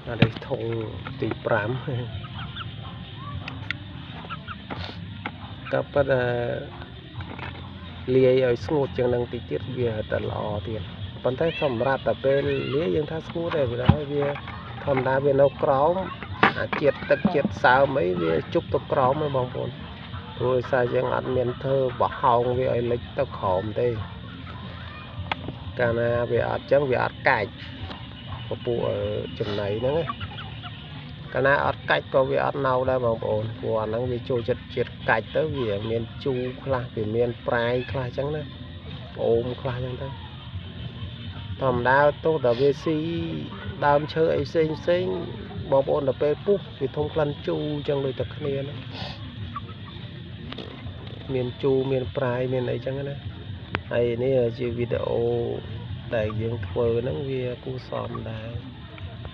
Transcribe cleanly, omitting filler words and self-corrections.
អានេះធុងទី5 ក៏ប៉ុន្តែលាយឲ្យស្ងួតជាងនឹងតិចទៀតវាតែល្អទៀត ប៉ុន្តែសម្រាប់តែពេលលាយយើងថាស្ងួតទេ វាហើយវាធម្មតាវានៅក្រោមអាជាតិទឹកជាតិសើមអីវាជប់ទៅក្រោមហ្នឹងបងប្អូន ព្រោះសារយើងអត់មានធ្វើបហោងវាឲ្យលិចទៅក្រោមទេ។ កាលណាវាអត់ចឹង វាអត់កាច់ពពួកចំណីហ្នឹងណា កាលណាអត់កាច់ក៏វាអត់នៅដែរបងប្អូន ព្រោះអាហ្នឹងវាចូលចិត្តជាតិកាច់ទៅ វាមានជូរខ្លះ វាមានប្រៃខ្លះចឹងណា អូមខ្លះចឹងទៅ។ ធម្មតាទោះតែវាស៊ីដើមឈើអីផ្សេងផ្សេងបងប្អូន ដល់ពេលពុះវាធំក្លិនជូរចឹងដូចតែគ្នាណា មានជូរមានប្រៃមានអីចឹងណា។ ហើយនេះជាវីដេអូដែលយើងធ្វើហ្នឹងវាគួរសមដែរ